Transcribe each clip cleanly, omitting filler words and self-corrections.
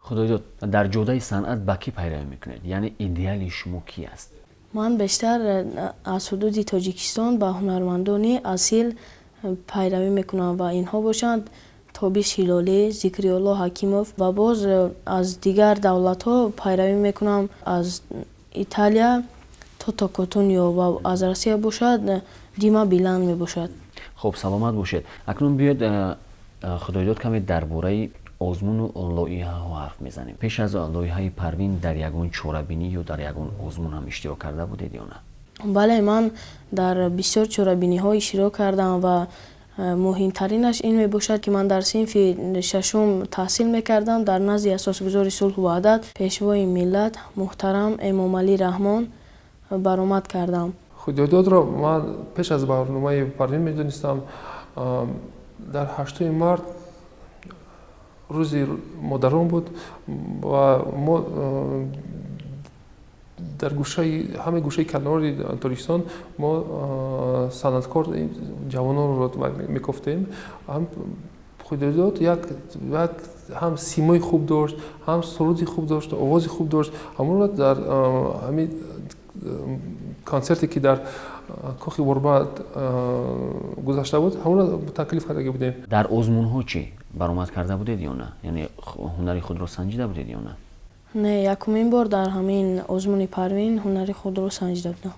Худойдод, дар ҷодаи санъат ба кӣ пайравӣ мекунед? Яъне идеали шумо кӣ аст? Ман бештар аз ҳудуди Тоҷикистон ба ҳунармандони асил пайравӣ мекунам ва инҳо бошанд Тобиш Ҳилолӣ, Зикриёлло Ҳакимов ва боз аз дигар давлатҳо пайравӣ мекунам, аз Италия Тото Котунио ва аз Россия бошад Дима Билан мебошад. Хуб, саломат бошед. Акнун биёед, Худойдод, каме дар бораи озмуну лоиҳаҳо ҳарф мезанем. Пеш аз лоиҳаи Парвин дар ягон чорабинӣ ё дар ягон озмун ҳам иштирок карда будед ё на? Бале, ман дар бисёр чорабиниҳо иштирок кардам ва муҳимтаринаш ин мебошад, ки ман дар синфи шашум таҳсил мекардам, дар назди асосгузори сулҳу ваҳдат, пешвои миллат муҳтарам Эмомалӣ Раҳмон баромад кардам. Худойдодро ман пеш аз барномаи Парвин медонистам. Дар 8 март рӯзи модарон буд ва мо дар ҳама гӯшаи канори Тоҷикистон мо санъаткор ҷавононро мекофтем. Ҳам Худойдод як ҳам симои хуб дошт, ҳам суруди хуб дошт, овози хуб дошт. Ҳамонро дар ҳамин консерте, ки дар кохи Борбад гузашта буд, ҳамонро таклиф карда будем. Дар озмунҳо чӣ баромад карда будед ё на? Яъне ҳунари худро санҷида будед ё на? Не, якумин бор дар ҳамин озмуни Парвин ҳунари худро санҷида будам.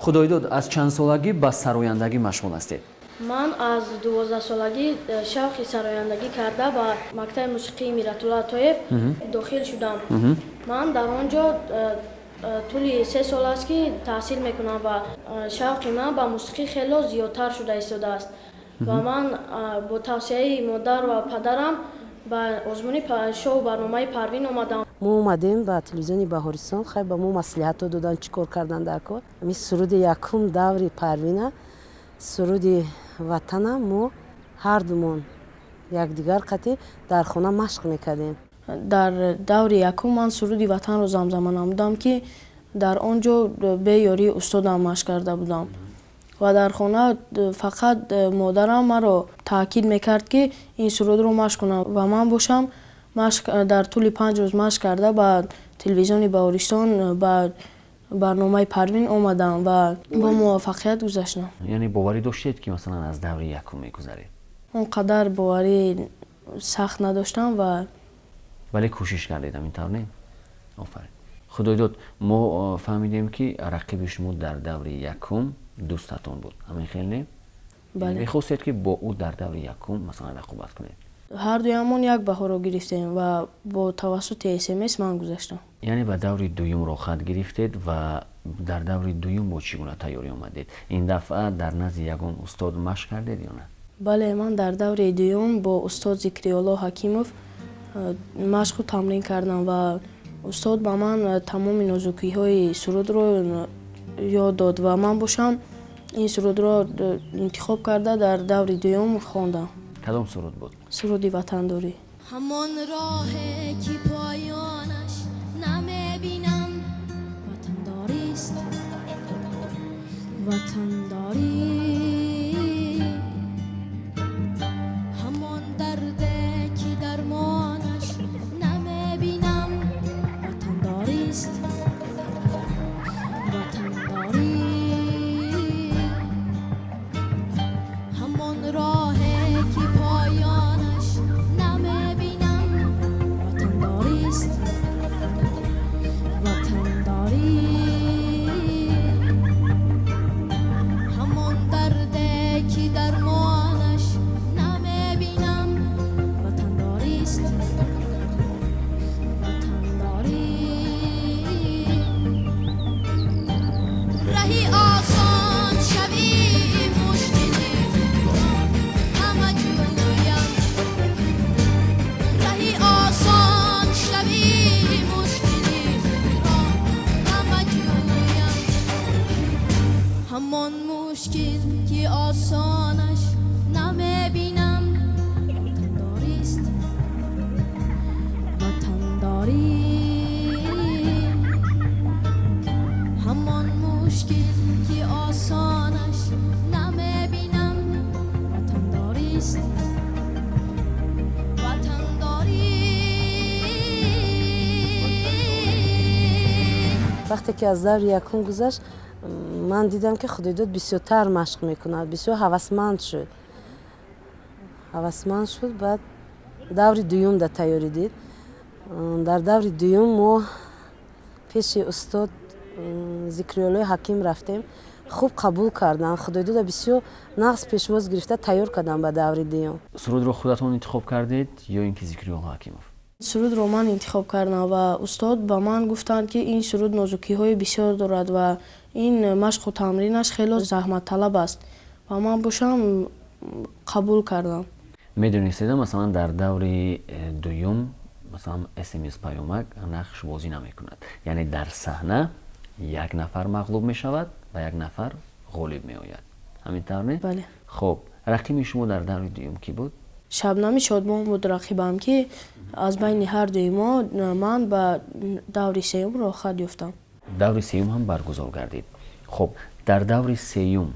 Худойдод, аз чанд солагӣ ба сарояндагӣ машғул ҳастед? Ман аз 12 солагӣ шавқи сарояндагӣ карда, ба мактаби мусиқии Миратулло Атоев дохил шудам. Ман дар он ҷо тӯли 3 сол аст, ки таҳсил мекунам ва шавқи ман ба мусиқӣ хело зиёдтар шуда истодааст ва ман бо тавсияи модар ва падарам ба озмуни шоу барномаи Парвин омадам. Мо омадем ба телевизиони Баҳористон. Хай, ба мо маслиҳатҳо доданд, чӣ кор кардан дар кор. Ҳамин суруди якум даври Парвина, суруди Ватана, мо ҳардумон якдигар қатӣ дар хона машқ мекардем. Дар даври якум ман суруди Ватанро замзама намудам, ки дар он ҷо бе ёрии устодам машқ карда будам ва дар хона фақат модарам маро таъкид мекард, ки ин сурудро машқ кунам ва ман бошам дар тӯли 5 рӯз машқ карда, ба телевизиони Баҳористон, ба барномаи Парвин омадам ва бо муваффақият гузаштам. Яъне боварӣ доштед, ки масалан аз даври якум мегузаред? Он қадар боварӣ сахт надоштам ва Вале кӯшиш кардед, ҳамин тавр не? Офарин. Худойдод, мо фаҳмидем, ки рақиби шумо дар даври якум дӯстатон буд, ҳамин хел не? Бале. Мехостед, ки бо ӯ дар даври якум масалан рақобат кунед? Ҳардуямон як баҳоро гирифтем ва бо тавассути СМС ман гузаштам. Яъне ба даври дуюм роҳхат гирифтед ва дар даври дуюм бо чӣ гуна тайёрӣ омадед? Ин дафъа дар назди ягон устод машқ кардед ё на? Бале, ман дар даври дуюм бо устод Зикриёлло Ҳакимов машқу тамрин кардам ва устод ба ман тамоми нозукиҳои сурудро ёд дод ва ман бошам ин сурудро интихоб карда, дар даври дуюм хондам. Кадом суруд буд? Суруди Ватандорӣ. Ҳамон роҳе, ки поёнаш намебинам, ватандорист, ватандорӣ. Ҳамон дарде, ки дармонаш намебинам, ватандорист, ватандорӣ. Ҳамон роҳе, ки поёнаш намебинам, ватандорист, ватандорӣ. Ҳамон Вақте ки аз даври якум гузашт, ман дидам, ки Худойдод бисёртар машқ мекунад, бисёр ҳавасманд шуд, ҳавасманд шуд. Баъд даври дуюм да тайёрӣ дид. Дар даври дуюм мо пеши устод Зикриёллои Ҳаким рафтем, хуб қабул карданд. Худойдода бисёр нағз пешвоз гирифта, тайёр карданд ба даври дуюм. Сурудро худатон интихоб кардед ё ин ки Зикриёлло Ҳакимов? Сурудро ман интихоб кардам ва устод ба ман гуфтанд, ки ин суруд нозукиҳои бисёр дорад ва ин машқу тамринаш хело заҳматталаб аст, ва ман бошам қабул кардам. Медонистеда, масалан, дар даври дуюм, масалан, смс, паёмак нақш бозӣ намекунад, яъне дар саҳна як нафар мағлуб мешавад ва як нафар ғолиб меояд, ҳамин тавр не? Бале. Хуб, рақиби шумо дар даври дуюм кӣ буд? Шабнами Шодмон буд рақибам, ки аз байни ҳар дуи мо ман ба даври сеюм роҳхат ёфтам. Даври сеюм ҳам баргузор гардид. Хуб, дар даври сеюм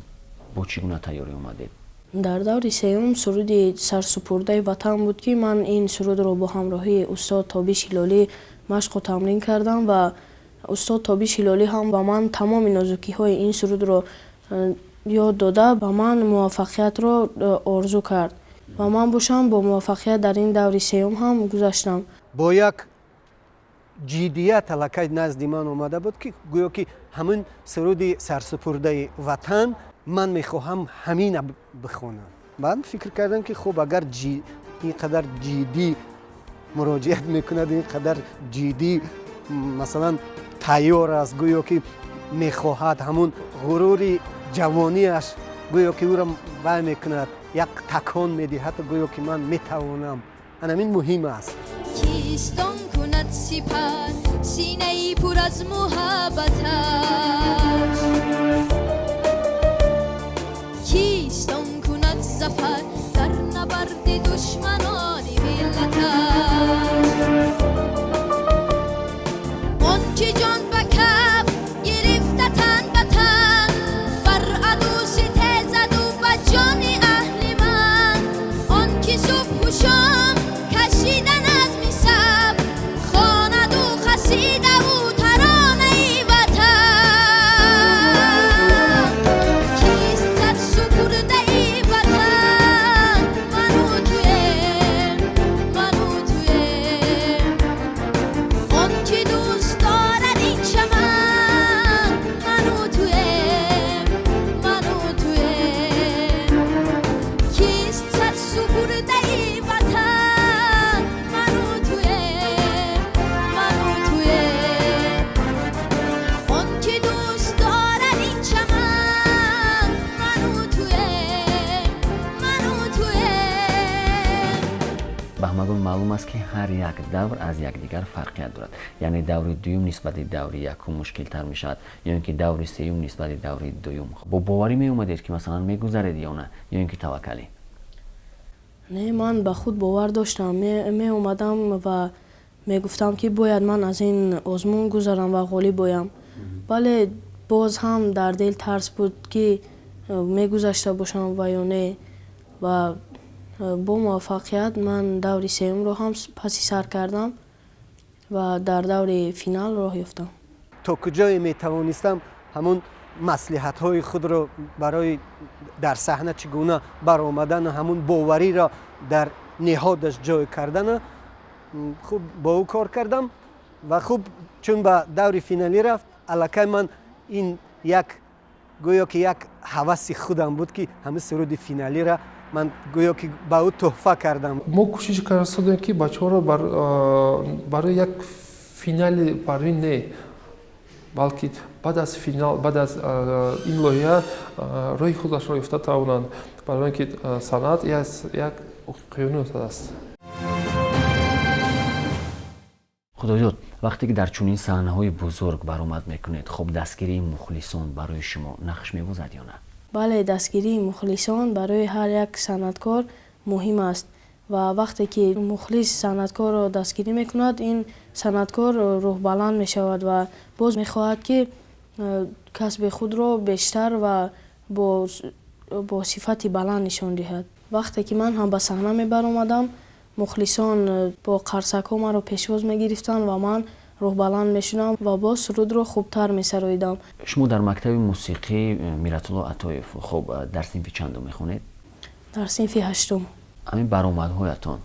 бо чӣ гуна тайёрӣ омадед? Дар даври сеюм суруди «Сарсупурдаи ватан» буд, ки ман ин сурудро бо ҳамроҳии устод Тобиш Ҳилолӣ машқу тамрин кардам ва устод Тобиш Ҳилолӣ ҳам ба ман тамоми нозукиҳои ин сурудро ёд дода, ба ман муваффақиятро орзу кард ва ман бошам бо муваффақият дар ин даври сеюм ҳам гузаштам. Бо як ҷиддият аллакай назди ман омада буд, ки гӯё ки ҳамин суруди «Сарсупурдаи ватан» ман мехоҳам ҳамина бихонам. Ман фикр кардам, ки хуб, агар ин қадар ҷиддӣ муроҷиат мекунад, ин қадар ҷиддӣ, масалан, тайёр аст, гӯё ки мехоҳад, ҳамун ғурури ҷавониаш гӯё ки ӯро вай мекунад, як такон медиҳад, гӯё ки ман метавонам, анамин муҳим аст. Кист он кунад сипар синаи пур аз муҳаббаташ? Кист он кунад зафар дар набарди душманони миллаташ? Он ки ҷон ба каф гирифта, тан ба тан бар аду ситезаду ба ҷони аҳли ман, он ки субҳу шом кашида назми саф хонаду қасидаву таронаи ватан. Кист сарсупурдаи ватан? Ману туем, ману туем. Он ки дӯст дорад ин чаман, ману туем, ману туем. Кист сарсупурдаи ватан? Ману туем, ману туем. Он ки дӯст дорад ин чаман, ману туем, ману туем. Ба ҳамагон маълум аст, ки ҳар як давр аз якдигар фарқият дорад, яъне даври дуюм нисбати даври якум мушкилтар мешавад ё ин ки даври сеюм нисбати даври дуюм. Бо боварӣ меомадед, ки масалан мегузаред ё на, ё ин ки таваккалӣ? Не, ман ба худ бовар доштам, меомадам ва мегуфтам, ки бояд ман аз ин озмун гузарам ва ғолиб оям. Вале боз ҳам дар дил тарс буд, ки мегузашта бошам ва ё не, ва бо муваффақият ман даври сеюмро ҳам паси сар кардам ва дар даври финал роҳ ёфтам. То куҷое метавонистам, ҳамун маслиҳатҳои худро барои дар саҳна чӣ гуна баромадану ҳамун бовариро дар ниҳодаш ҷой кардана хуб бо ӯ кор кардам. Ва хуб, чун ба даври финалӣ рафт, аллакай ман ин як гӯё ки як ҳаваси худам буд, ки ҳамин суруди финалиро ман гӯё ки ба ӯ тӯҳфа кардам. Мо кӯшиш кардем, ки бачаҳоро барои як финали Парвин не, балки баъд аз финал, баъд аз ин лоиҳа роҳи худашро ёфта тавонанд, барои он ки санъат як уқёнус аст. Худойдод, вақте ки дар чунин саҳнаҳои бузург баромад мекунед, хуб, дастгирии мухлисон барои шумо нақш мебозад ё на? Бале, дастгирии мухлисон барои ҳар як санъаткор муҳим аст ва вақте ки мухлис санъаткорро дастгирӣ мекунад, ин санъаткор рӯҳбаланд мешавад ва боз мехоҳад, ки касби худро бештар ва бо сифати баланд нишон диҳад. Вақте ки ман ҳам ба саҳна мебаромадам, мухлисон бо қарсакҳо маро пешвоз мегирифтанд ва ман рӯҳбаланд мешудам ва боз сурудро хубтар месароидам. Шумо дар мактаби мусиқӣ Миратулло Атоев, хуб, дар синфи чандум мехонед? Дар синфи ҳаштум. Ҳамин баромадҳоятон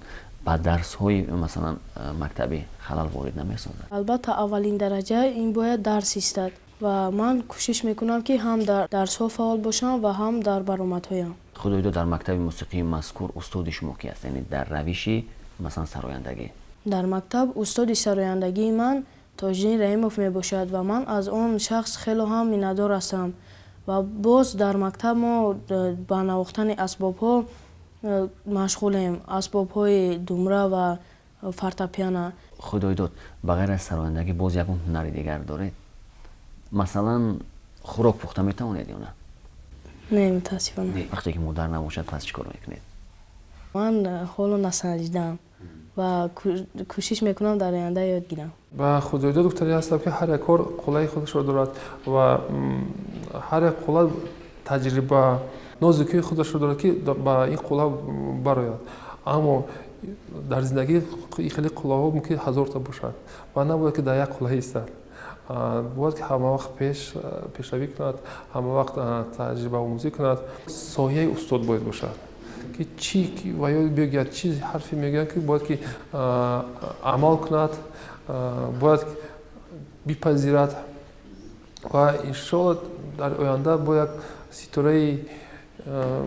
ба дарсҳои, масалан, мактабӣ халал ворид намесозад? Албатта, аввалин дараҷа ин бояд дарс истад ва ман кӯшиш мекунам, ки ҳам дар дарсҳо фаъол бошам ва ҳам дар баромадҳоям. Худоидод, дар мактаби мусиқии мазкур устоди шумо ки аст, яъне дар равиши, масалан, сарояндагӣ? Дар мактаб устоди сарояндагии ман Тоҷиддин Раҳимов мебошад ва ман аз он шахс хело ҳам миннатдор ҳастам. Ва боз дар мактаб мо ба навохтани асбобҳо машғулем, асбобҳои думра ва фортепиано. Худоидод, ба ғайр аз сарояндагӣ боз ягон ҳунари дигар доред? Масалан, хӯрок пухта метавонед ё на? Не, мутаассифона. Вақте ки модар набошад, пас чӣ кор мекунед? Ман ҳоло насанҷидаам ва кӯшиш мекунам дар оянда ёд гирам. Ба Худоидод гуфтанӣ ҳастам, ки ҳар як кор қуллаи худашро дорад ва ҳар як қулла таҷриба, нозукии худашро дорад, ки ба ин қулла барояд. Аммо дар зиндагӣ хеле қуллаҳо мумкин ҳазорта бошад ва набояд, ки дар як қулла истад. Бояд, ки ҳама вақт пешравӣ кунад, ҳама вақт таҷрибаомӯзӣ кунад. Сояи устод бояд бошад, ки чӣ ва ё бигӯяд, чӣ ҳарфе мегӯяд, ки бояд ки амал кунад, бояд бипазирад ва иншоалло дар оянда бо як ситораи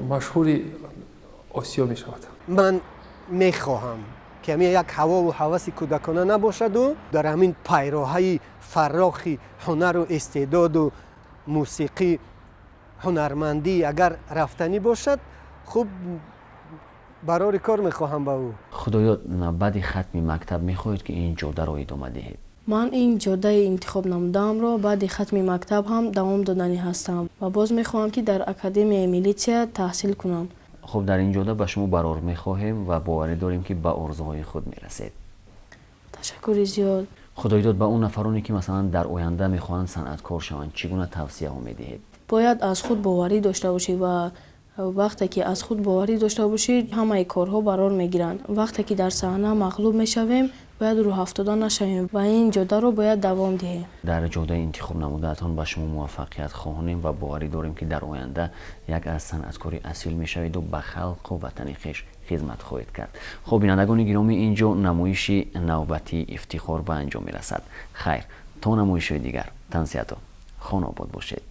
машҳури Осиё мешавад. Ман мехоҳам, ки ҳамин як ҳавову ҳаваси кӯдакона набошаду дар ҳамин пайроҳаи фаррохи ҳунару истеъдоду мусиқӣ, ҳунармандӣ агар рафтанӣ бошад, хуб, барори кор мехоҳам ба ӯ. Худоёд, баъди хатми мактаб мехоҳед, ки ин ҷодаро идома диҳед? Ман ин ҷодаи интихоб намудаамро баъди хатми мактаб ҳам давом доданӣ ҳастам ва боз мехоҳам, ки дар академияи милитсия таҳсил кунам. Хуб, дар ин ҷода ба шумо барор мехоҳем ва боварӣ дорем, ки ба орзуҳои худ мерасед. Ташаккури зиёд. Худоидод, ба он нафароне, ки, масалан, дар оянда мехоҳанд санъаткор шаванд, чӣ гуна тавсияҳо медиҳед? Бояд аз худ боварӣ дошта бошӣ ва вақте ки аз худ боварӣ дошта бошӣ, ҳамаи корҳо барор мегиранд. Вақте ки дар саҳна мағлуб мешавем, бояд рӯҳафтода нашавем ва ин ҷодаро бояд давом диҳем. Дар ҷодаи интихоб намудаатон ба шумо муваффақият хоҳонем ва боварӣ дорем, ки дар оянда як аз санъаткори асил мешаведу ба халқу ватани хеш хизмат хоҳед кард. Хуб, бинандагони гиромӣ, ин ҷо намоиши навбатии Ифтихор ба анҷом мерасад. Хайр, то намоишҳои дигар тансиҳату хонобод бошед.